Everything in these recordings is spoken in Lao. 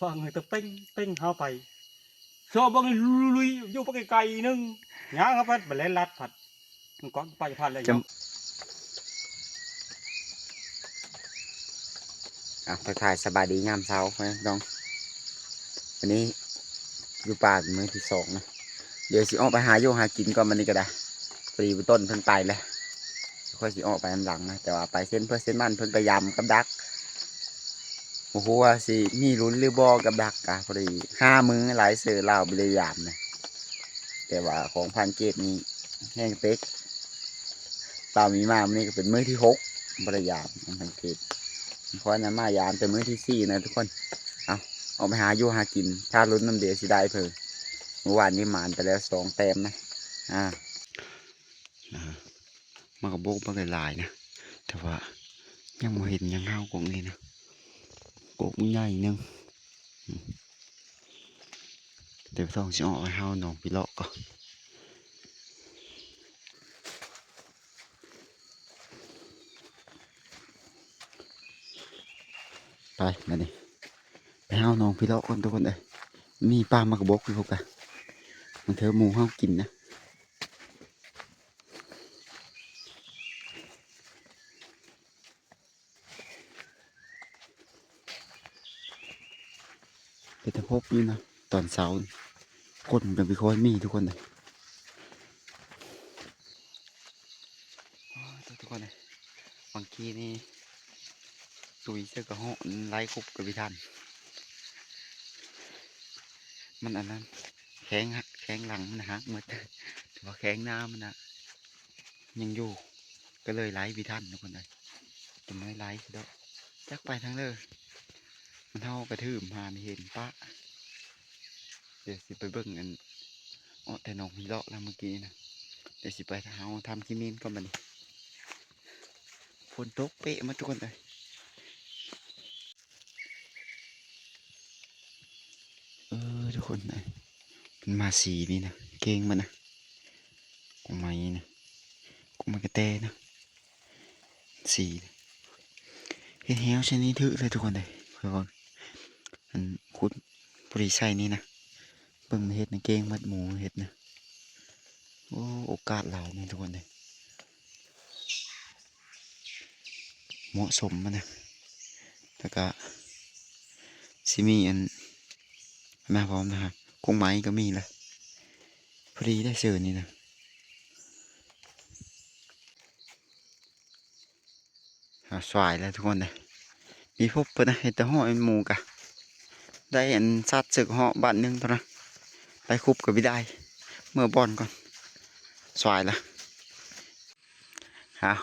ຟັງໃຫ້ຕະເປັງເປັງຫາໄປ ຊອບເບິ່ງລຸຍໆ ຢູ່ໄປໄກໆໜຶ່ງ ຍ່າງເຂົ້າໄປ ບາດແລ່ນລັດພັດ ມັນກອດໄປພັດແລ້ວ. ຈຳ ອ່ະ ທັກທາຍສະບາຍດີຍາມເຊົ້າ ພີ່ນ້ອງ. ວັນນີ້ຢູ່ປ່າເປັນມື້ທີສອງນະ ດຽວຊິອອກໄປຫາຢູ່ຫາກິນກ່ອນ ບັດນີ້ກໍໄດ້. ພໍດີບຸນຕົ້ນເພິ່ນໄປແລ້ວ ຂ້ອຍຊິອອກໄປນຳຫຼັງນະ ແຕ່ວ່າໄປເຊັ່ນເພື່ອເຊັ່ນມັນ ເພິ່ນໄປຢາມກັບດັກ. ບໍ່ຮູ້ວ່າຊິມີລຸ້ນຫຼືບໍ່ກັບດັກກະ ພໍດີຫ້າມື້ຫຼາຍເສີລາວບໍ່ໄດ້ຢາມນະ ແຕ່ວ່າຂອງພັນເກດນີ້ແຮງເຕັກ ລາວມີມາມື້ນີ້ກໍເປັນມື້ທີຫົກບໍ່ໄດ້ຢາມຂອງພັນເກດ. ຂ້ອຍນະມາຢາມແຕ່ມື້ທີສີ່ນະທຸກຄົນ. ເອົາ ອອກໄປຫາຢູ່ຫາກິນ ຖ້າລຸ້ນນຳເດຊິໄດ້ເພີ້ ມື້ວານນີ້ໝານໄປແລ້ວສອງແຕ້ມນະ. ອ່າ ອ່າ ໝາກກະບົກບັກຫຼາຍໆນະ ແຕ່ວ່າຍັງບໍ່ເຫັນຫຍັງເຮົາກົກນີ້ນະ ກົກໃຫຍ່ໜຶ່ງ. ອືມ ແຕ່ຕ້ອງຊິອອກໄປເຮົາໜອງພີ່ເລາະກ່ອນ ໄປ ມານີ້ ໄປເຮົາໜອງພີ່ເລາະກ່ອນທຸກຄົນເອີຍ. ມີປ່າໝາກກະບົກຢູ່ພຸ້ນກະ ບາງເທື່ອໝູເຮົາກິນນະ. ເປັນຕາພົບຢູ່ນະ ຕອນເຊົ້າຄົນກໍບໍ່ຄ່ອຍມີທຸກຄົນເອີຍ. ໂອ້ຍ ທຸກຄົນເອີຍ ບາງທີນີ້ ຕຸຍເຊິ່ງກະເຫາະໄລ່ຄຸບກໍບໍ່ທັນ ມັນອັນນັ້ນ ແຂ້ງຫັກ ແຂ້ງຫຼັງມັນຫັກໝົດ ແຕ່ວ່າແຂ້ງໜ້າມັນນະຍັງຢູ່ ກໍເລີຍໄລ່ບໍ່ທັນທຸກຄົນເອີຍ. ແຕ່ມັນໄລ່ຊິດອກ ຈັກໄປທາງເລີ ມັນເຮົາກະຖືມຫາເຫັນປະ. ດຽວຊິໄປເບິ່ງອັນ ເອາະແຕ່ໜອງພີ່ເລາະແລ້ວມື້ກີ້ນະ ດຽວຊິໄປເຮົາທຳຂີ້ໝິ່ນກ່ອນບັດນີ້. ຝົນຕົກເປະໝົດທຸກຄົນເອີຍ. ເອີ ທຸກຄົນເອີຍ ມັນມາສີນີ້ນະ ເກັ່ງມັນນະ ກົກໄມ້ນະ ກົກໄມ້ກະແຕນະ ສີ ເຮັດແຮ້ວຊະນີ້ຖືກເລີຍທຸກຄົນເອີຍ. ເພາະວ່າອັນຂຸດພໍດີໃສ່ນີ້ນະ ເບິ່ງມັນເຮັດນະ ເກັ່ງໝົດໝູເຮັດນະ. ໂອ້ ໂອກາດຫຼາຍນີ້ທຸກຄົນເອີຍ ເໝາະສົມມັນນະ ແລ້ວກະຊິມີອັນ ອັນນັ້ນພ້ອມນະ ກົກໄມ້ກໍມີລະ ພໍດີໄດ້ເຊີນນີ້ນະ. ຫາສວາຍແລ້ວທຸກຄົນເອີຍ ມີພົບເພິ່ນນະ ເຫັນແຕ່ເຫາະເຫັນໝູກະ ໄດ້ອັນສັດເສິກເຫາະບາດໜຶ່ງເທົ່ານັ້ນ ໄດ້ຄຸບກໍບໍ່ໄດ້ ເມືອບ່ອນກ່ອນ ສວາຍລະ. ເອົາ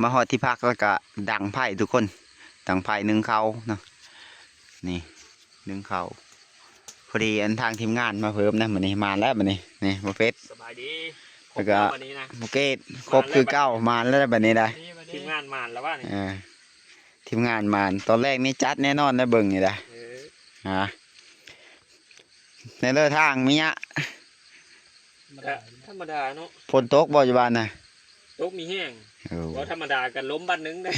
ມາຮອດທີ່ພັກແລ້ວກະດັງໄຟທຸກຄົນ ດັງໄຟໜຶ້ງເຂົ້າເນາະ ນີ້ ໜຶ້ງເຂົ້າ. ພໍດີອັນທາງທີມງານມາເພີ່ມນະ ມື້ນີ້ມາແລ້ວ ມື້ນີ້ ນີ້ ບໍ່ເພັດ ສະບາຍດີ ແລ້ວກະ ຄົບແລ້ວບັດນີ້ນະ ບໍ່ເກດ ຄົບຄືເກົ່າ ມາແລ້ວບັດນີ້ໄດ໋ ທີມງານມາແລ້ວວະນີ້ ເອີ ທີມງານມາ ຕອນແລກນີ້ຈັດແນ່ນອນໄດ໋ ເບິ່ງນີ້ໄດ໋ ເອີ ຫາ ໃນເລີທາງມີຫຍັງ ທຳມະດາເນາະ ຝົນຕົກບໍ່ຢູ່ບ້ານນະ? ຕົກມີແຮງ ໂອ້ ບໍ່ທຳມະດາກັນ ລົມບາດໜຶ່ງເດ້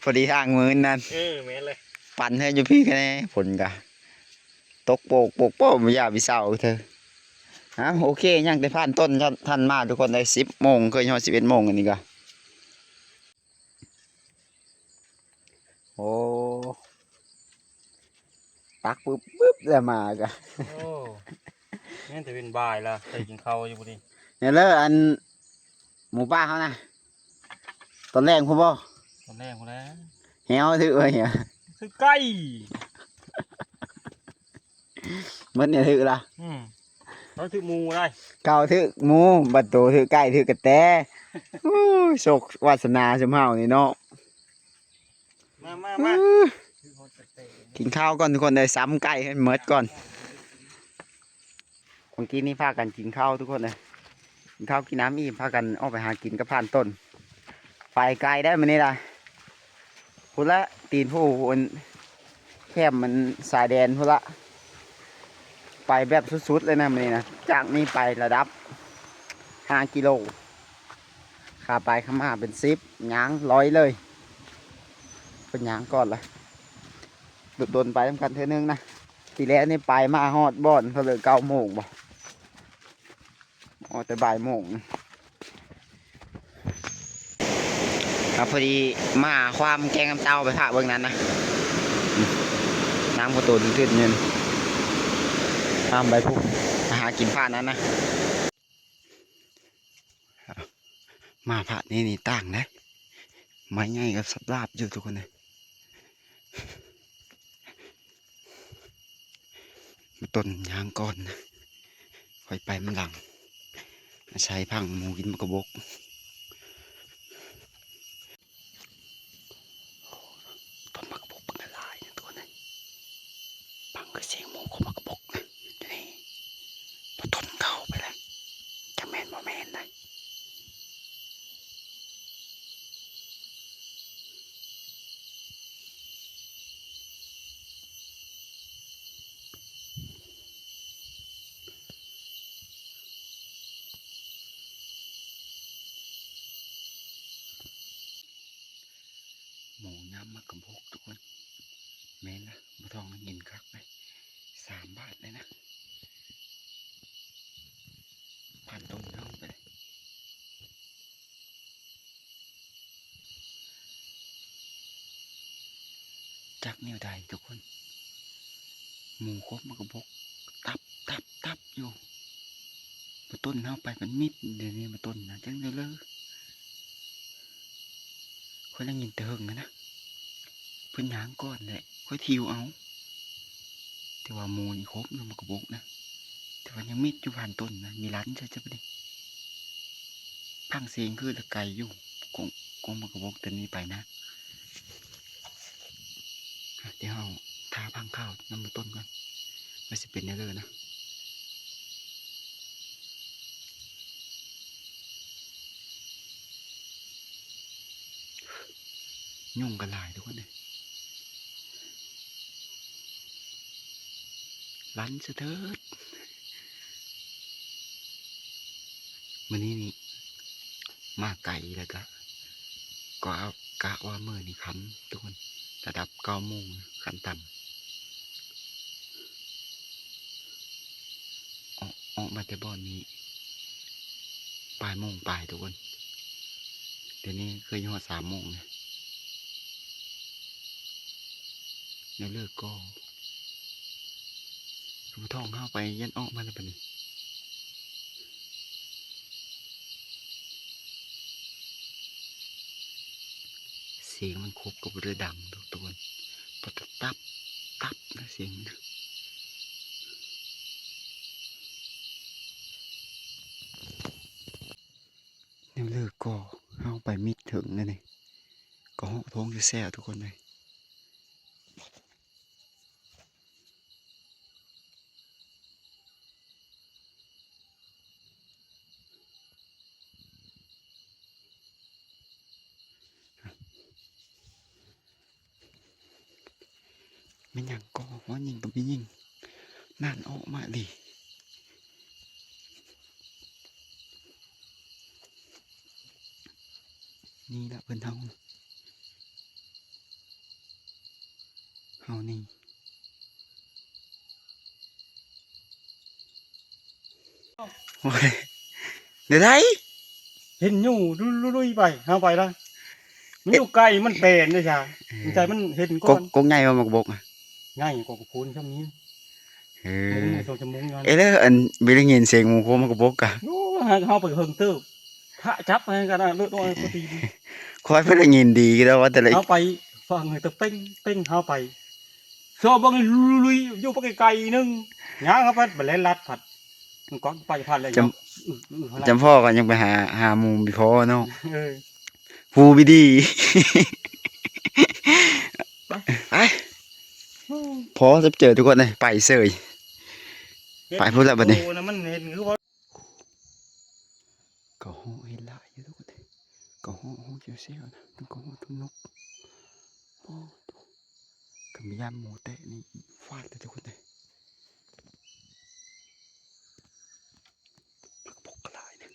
ພໍດີທາງມື້ນັ້ນ ເອີ ແມ່ນເລີຍ ປັ່ນເທື່ອຢູ່ພີ້ຄະແນ ຝົນກະຕົກໂປກໆ ບໍ່ຢາກໄປເຊົາເທື່ອ. ເອົ້າ ໂອເຄ ຍັງແຕ່ຜ່ານຕົ້ນທັນມາທຸກຄົນເອີຍ ສິບໂມງ ເຄີຍຮອດສິບເອັດໂມງ ອັນນີ້ກະ ໂອ້ ປັກປຶບປຶບແລ້ວມາກະ ໂອ້ ແມ່ນແຕ່ເວັນບ່າຍລະ ໄດ້ກິນເຂົ້າຢູ່ບໍ່ດີ ນີ້ເລີ ອັນ ໝູປ່າເຮົານະ ຕອນແລງພຸ້ນບໍ່? ຕອນແລງພຸ້ນແຫຼະ ແຮວຖືກບໍ່ ແຮວຖືກໄກ່ ໝົດນີ້ຖືກລະ ອືມ ເຮົາຖືກໝູໄດ໋ ເຂົາຖືກໝູ ບັດໂຕຖືກໄກ່ ຖືກກະແຕ ໂອ້ຍ ໂຊກວາສະໜາຊຸມເຮົານີ້ເນາະ. ມາ ມາ ມາ ອື ກິນເຂົ້າກ່ອນທຸກຄົນເອີຍ ຊຳໄກ່ໃຫ້ໝົດກ່ອນ. ເມື່ອກີ້ນີ້ພາກັນກິນເຂົ້າທຸກຄົນເອີຍ ກິນເຂົ້າກິນນ້ຳອີ່ມ ພາກັນອອກໄປຫາກິນກັບຜ່ານຕົ້ນ. ໄປໄກໄດ໋ມື້ນີ້ລະ ພຸ້ນລະ ຕີນພູພຸ້ນ ແຄມມັນຊາຍແດນພຸ້ນລະ ໄປແບບສຸດໆເລີຍນະມື້ນີ້ນະ. ຈາກນີ້ໄປລະດັບຫ້າກິໂລ ຂາໄປຂາມາເປັນສິບ ຍ່າງລອຍເລີຍ ເພິ່ນຍ່າງກ່ອນລະ. ດົນໆໄປນຳກັນເທື່ອໜຶ່ງນະ. ທີແລກນີ້ໄປມາຮອດບ່ອນເຂົາເລີຍເກົ້າໂມງບໍ ອອກແຕ່ບ່າຍໂມງ. ອ່າ ພໍດີມາຫາຄວາມແກງນ້ຳເຕົ້າ ໄປພາກເບິ່ງນັ້ນນະ ນ້ຳກະໂຕນຂຶ້ນຢູ່ນີ້ ຂ້າມໄປພຸ້ນ ຫາກິນພາກນັ້ນນະ. ມາພາກນີ້ນີ້ຕ່າງເດ້ ໄມ້ໃຫຍ່ກັບສັບລາບຢູ່ທຸກຄົນເອີຍ. ມາຕົ້ນຍ່າງກ່ອນນະ ຄ່ອຍໄປນຳຫຼັງ ອາໄສພັງໝູກິນໝາກກະບົກ. ຕົ້ນໝາກກະບົກບັກຫຼາຍໆນະທຸກຄົນເອີຍ ຟັງຄືສຽງໝູກົບໝາກກະບົກນະ. ຢູ່ນີ້ບໍ່ຕົ້ນເຂົ້າໄປລະ ຈັກແມ່ນບໍ່ແມ່ນນະ. ໝູຍ່ຳໝາກກະບົກທຸກຄົນ ແມ່ນລະ ບໍ່ຕ້ອງຍິນຄັກເລີຍ ສາມບາດເລີຍນະ. ພັນຕົ້ນເຮົາໄປ ຈັກແນວໃດທຸກຄົນ ໝູກົບໝາກກະບົກ ຕັບ ຕັບ ຕັບຢູ່. ມາຕົ້ນເຮົາໄປມັນມິດ ດຽວນີ້ມາຕົ້ນນະ ຈັ່ງເລີ ຂ້ອຍໄດ້ຍິນແຕ່ເຫິງຫັ້ນນະ ເພິ່ນຍ່າງກ່ອນແຫຼະ ຂ້ອຍທິວເອົາ. ແຕ່ວ່າໝູນີ້ຄົບຢູ່ໝາກກະບົກນະ ແຕ່ວ່າຍັງມິດຢູ່ພັນຕົ້ນນະ ມີລັນໃສ່ຈັກບາດນີ້. ຟັງສຽງຄືລະໄກຢູ່ ກົງ ກົງໝາກກະບົກຕົວນີ້ໄປນະ. ດຽວເຮົາຖ້າຟັງຂ່າວນຳໝູຕົ້ນກ່ອນ ວ່າຊິເປັນແນວໃດນະ. ຍຸງກໍຫຼາຍທຸກຄົນເອີຍ ລັນສະເທີດ. ມື້ນີ້ນີ້ມາໄກ ແລ້ວກະ ກໍກະວ່າມື້ນີ້ຄ່ຳທຸກຄົນ ລະດັບເກົ້າໂມງຂັ້ນຕ່ຳ. ອອກ ອອກມາແຕ່ບ່ອນນີ້ ປາຍໂມງປາຍທຸກຄົນ ດຽວນີ້ຄືຮອດສາມໂມງແລ້ວ. ແນວເລີກກໍ ຄືບໍ່ທ້ອງເຮົາໄປ ຢ້ານອອກມາແລ້ວບັດນີ້. ສຽງມັນຄົບກໍບໍ່ໄດ້ດັງດອກທຸກຄົນ ພໍແຕ່ຕັບ ຕັບນະ ສຽງມັນນະ. ແນວເລີກກໍເຮົາໄປມິດເຖິງແລ້ວນີ້ ກໍເຫາະທ້ອງແຊວໆ ທຸກຄົນເອີຍ. ແມ່ນຫຍັງກໍ ເວົ້າຫຍັງກັບແມ່ຍິງ ນານອອກມາເລີຍ. ນີ້ລະເພິ່ນເຮົາ ເຮົານີ້ ໂອ້ຍ ແນວໃດ? ເຫັນຢູ່ລຸຍໆໄປ ເຮົາໄປລະ ມັນຢູ່ໄກ ມັນແປນເດ້ຊະ ເອີ ມັນໃຈມັນເຫັນກ່ອນ. ກົກ ກົກໃຫຍ່ບໍ່ ໝາກກະບົກອະ? ໃຫຍ່ກວ່າກະໂພນຊ່ຳນີ້. ເອີ ໂອ້ ສອງຊົ່ວໂມງຢູ່ຫັ້ນ. ເອີ ແລ້ວອັນ ບໍ່ໄດ້ຍິນສຽງໝູໂຄມ ໝາກກະບົກກະ ໂອ້ ເຮົາໄປເຫິງເຕີບ ພະຈັບໃຫ້ກັນນະ ເລີດນ້ອຍກໍຕີ. ຂ້ອຍບໍ່ໄດ້ຍິນດີແລ້ວວ່າແຕ່ລະ ເຮົາໄປຟັງແຕ່ເປັງໆ ເຮົາໄປ ຊອບເບິ່ງລຸຍໆ ຢູ່ໄປໄກໆໜຶ່ງ ຍ່າງເຂົ້າໄປ ໄປແລ່ນລັດພັດ ມັນກອດໄປພັດແລ້ວ ຈຳ ຈຳພໍ້ກໍຍັງໄປຫາ ຫາໝູບໍ່ພໍເນາະ. ເອີ ຮູ້ບໍ່ດີ ໄປ. ພໍຈະເຈີທຸກຄົນເອີຍ ໄປເສີຍ ໄປພຸ້ນລະບັດນີ້. ໂອ້ ນັ້ນມັນເຫັນຄືວ່າ ກະເຫາະເຫັນຫຼາຍຢູ່ທຸກຄົນເອີຍ ກະເຫາະ ເຫາະແຊວໆນະ ທັງກະເຫາະທັງນົກ. ໂອ້ ຄັນມີຍາມໝູແຕະນີ້ຟາດເລີຍທຸກຄົນເອີຍ. ຜັກບົກກະຫຼາຍເດີ.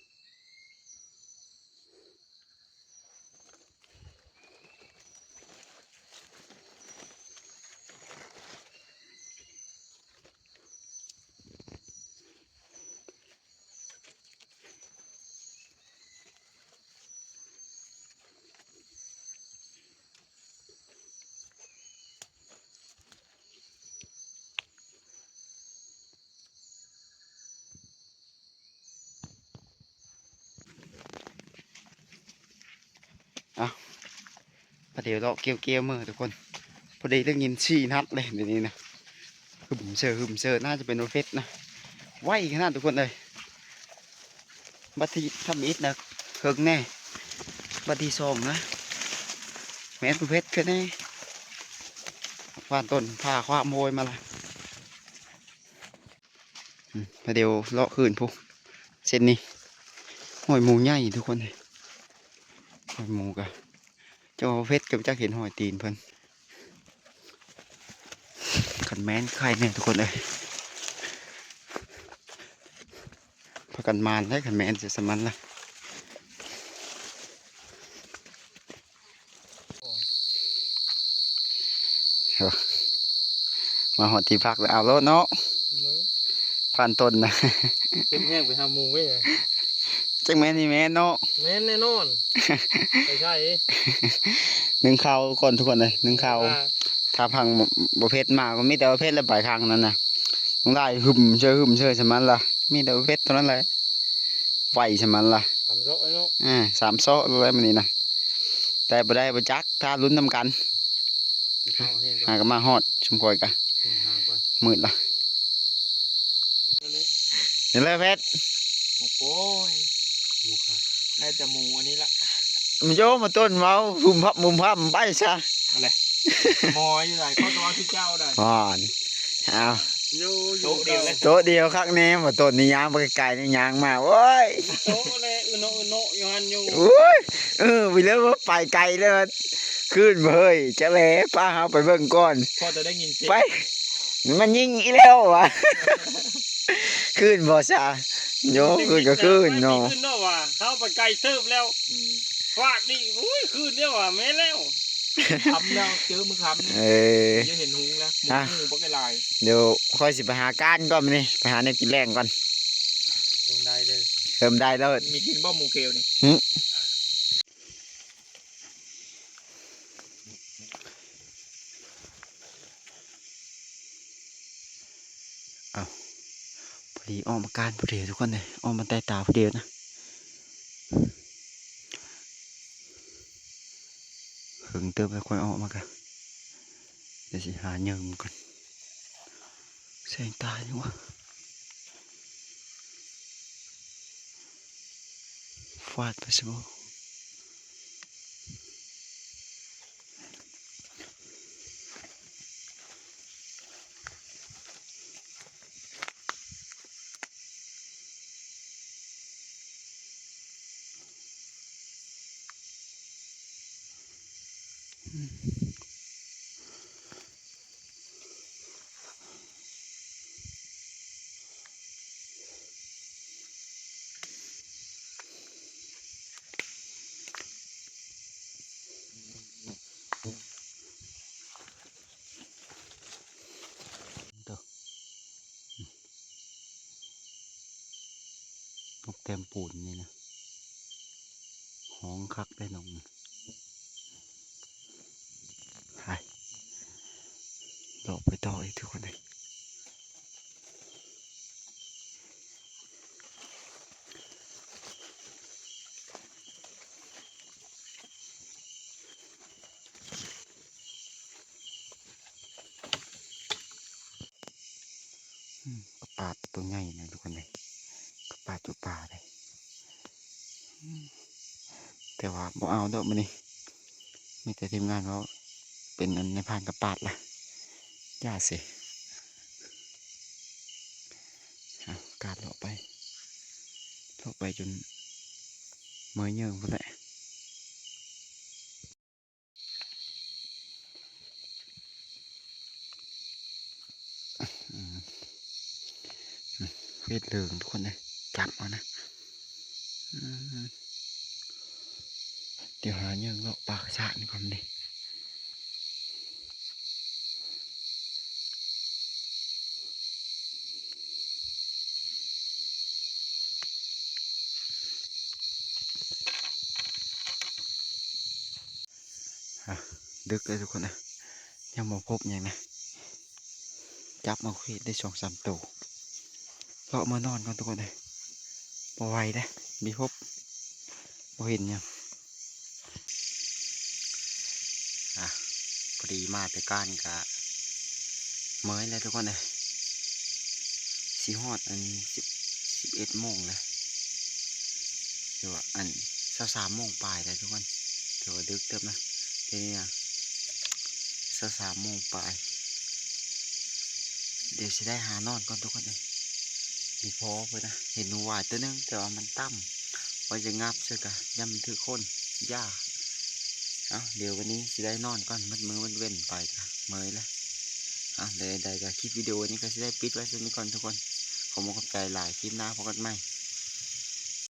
ເອົາ ພາດຽວເລາະກ່ຽວໆເມືອທຸກຄົນ. ພໍດີໄດ້ຍິນສີ່ນັດເລີຍດຽວນີ້ນະ ຫຶມເຊີ ຫຶມເຊີ. ໜ້າຈະເປັນປາເພັດນະ ໄວຂະໜາດທຸກຄົນເອີຍ. ບັດທີທຳອິດນະ ເຄິ່ງແນ່ ບັດທີສອງນະ ແມ່ນປາເພັດຄືແນ່. ຫວ່ານຕົ້ນ ພາຄວາມໂຫຍມາລະ. ອືມ ພາດຽວເລາະຄືນພຸ້ນ ເສັ້ນນີ້ ຮອຍໝູໃຫຍ່ທຸກຄົນເອີຍ. ຮອຍໝູກະ ເຈົ້າເພັດກະຈັກເຫັນຮອຍຕີນເພິ່ນ. ຄັນແມ່ນໄຄແນ່ທຸກຄົນເອີຍ. ພາກັນໝານໄດ໋ ຄັນແມ່ນຈະສະມັນລະ. ມາຮອດທີ່ພັກແລ້ວ ເອົາໂລດເນາະ ເອີ ຜ່ານຕົ້ນນະ. ເກັບແຮງໄປຫາໝູເວີຍ. ຈັກແມ່ນນີ້ແມ່ນເນາະ ແມ່ນແນ່ນອນ. ໄປໃສ? ໜຶ້ງເຂົ້າກ່ອນທຸກຄົນເອີຍ ໜຶ້ງເຂົ້າ. ຖ້າພັງບໍ່ເພັດມາກໍມີແຕ່ວ່າເພັດແລ້ວ ປາຍທາງນັ້ນນະ ນ້ຳລາຍຫຶມເຊີ ຫຶມເຊີໃສ່ມັນລະ ມີແຕ່ວ່າເພັດເທົ່ານັ້ນແຫຼະ. ໄວຊະມັນລະ ສາມເຊາະເນາະ. ເອີ ສາມເຊາະແລ້ວມື້ນີ້ນະ ໄດ້ບໍ່ໄດ້ບໍ່ຈັກ ຖ້າລຸ້ນນຳກັນ. ຫາກໍມາຮອດຊຸມຂ້ອຍກະ ມືດລະ. ນີ້ເລີຍເພັດ. ໂອ້ຍ ໄດ້ແຕ່ໝູອັນນີ້ລະ. ມັນໂຍມາຕົ້ນເວົ້າ ຫຶມພັບ ຫຶມພັບ ໄປຊະ. ອັນໃດ ໝໍຢູ່ໃດ ເຂົາກໍວ່າຄືເຈົ້າໃດ. ອ່ານ ອ້າວ ໂຕະດຽວ ໂຕະດຽວຄັກແນ່ ບໍ່ຕົ້ນນີ້ຍ່າງໄປໄກໆ ນີ້ຍ່າງມາ ໂອ້ຍ ໂຕະແລະ ອືໂນະ ອືໂນະຢູ່ຫັ້ນຢູ່. ໂອ້ຍ ເອີ ໄປເລີຍວ່າໄປໄກແລ້ວ ຄືນບໍ່ເຮີ້ຍ ຈັກແລ ພາເຮົາໄປເບິ່ງກ່ອນ. ພໍຈະໄດ້ຍິນສຽງ ໄປ ມັນຍິງອີກແລ້ວຫວາ. ຄືນບໍ່ຊະ ໂຍ ຄືນກໍຄືນເນາະ ຄືນເນາະວ່າ ເຮົາໄປໄກເຕີບແລ້ວ. ອືມ ຟາດນີ້ ໂອ້ຍ ຄືນແລ້ວວ່າ ແມ່ນແລ້ວ ຄ່ຳແລ້ວ ເຈີມື້ຄ່ຳນີ້. ເອີ ຈະເຫັນຮຸ່ງແລ້ວ ໝູບັກຫຼາຍ. ດຽວຂ້ອຍຊິໄປຫາການກ່ອນມື້ນີ້ ໄປຫາແນວກິນແລງກ່ອນ. ລົງໄດ້ເດີ ເລີ່ມໄດ້ແລ້ວ. ມີກິນບໍ່ໝູເຂວນີ້? ຫຶ ອ້າວ ພໍດີອອກມາການພໍດີທຸກຄົນເອີຍ ອອກມາແຕະຕາພໍດີນະ. ເຫິງເຕີບແລ້ວຂ້ອຍອອກມາກະ ດຽວຊິຫາເຍິມກ່ອນ. ແສງຕາຍຫຍັງວະ ຟາດໄປຊະບໍ. ນົກແຕ້ມປູນນີ້ນະ ຮ້ອງຄັກເດ້ນົກນີ້. ໄປ ເລາະໄປຕໍ່ອີກທຸກຄົນເອີຍ. ອືມ ກະປາດໂຕໃຫຍ່ນະທຸກຄົນເອີຍ ກະປາດຢູ່ປ່າເດ້. ອືມ ແຕ່ວ່າບໍ່ເອົາດອກມື້ນີ້ ມີແຕ່ທີມງານເວົ້າເປັນອັນນາຍພານກະປາດລະ ຢ ຢ່າເຊ ເອົາ ກາດເລາະໄປ ເລາະໄປຈົນເມີຍເຍີ້ງພຸ້ນແຫຼະ. ອືມ ເວດເລີງທຸກຄົນເອີຍ ຈັບເອົານະ. ອືມ ດຽວຫາເຍີ້ງເລາະປ່າກະຊານກ່ອນນີ້. ອ່ະ ດຶກເລີຍທຸກຄົນເອີຍ ຍັງບໍ່ພົບຫຍັງນະ. ຈັບມາເຄຍໄດ້ສອງສາມໂຕ ເລາະເມືອນອນກ່ອນທຸກຄົນເອີຍ ບໍ່ໄຫວເດ້ ບໍ່ພົບ ບໍ່ເຫັນຫຍັງ. ອ່ະ ພໍດີມາແຕ່ການກະເມີຍແລ້ວທຸກຄົນເອີຍ ຊິຮອດອັນສິບ ສິບເອັດໂມງແລ້ວ ຫຼືວ່າອັນຊາວສາມໂມງປາຍແລ້ວທຸກຄົນ ຖືວ່າດຶກເຕີບນະ ດຽວນີ້ນະຊາວສາມໂມງປາຍ. ດຽວຊິໄດ້ຫານອນກ່ອນທຸກຄົນເອີຍ ມີພໍເພິ່ນນະ ເຫັນໜູຫວາຍໂຕໜຶ່ງ ແຕ່ວ່າມັນຕ່ຳ ວ່າຈະຫຍັບໃສ່ກະຢ້ານມັນຖືກຄົນ ຢ້ານ. ເອົາ ດຽວວັນນີ້ຊິໄດ້ນອນກ່ອນ ໝົດມື້ໝົດເວັນໄປກະເມີຍແລ້ວ. ເອົາ ໃດໆກະຄລິບວິດີໂອນີ້ກະຊິໄດ້ປິດໄວ້ສ່ຳນີ້ກ່ອນທຸກຄົນ ຂໍຂອບໃຈຫຼາຍ ຄລິບໜ້າພົບກັນໃໝ່.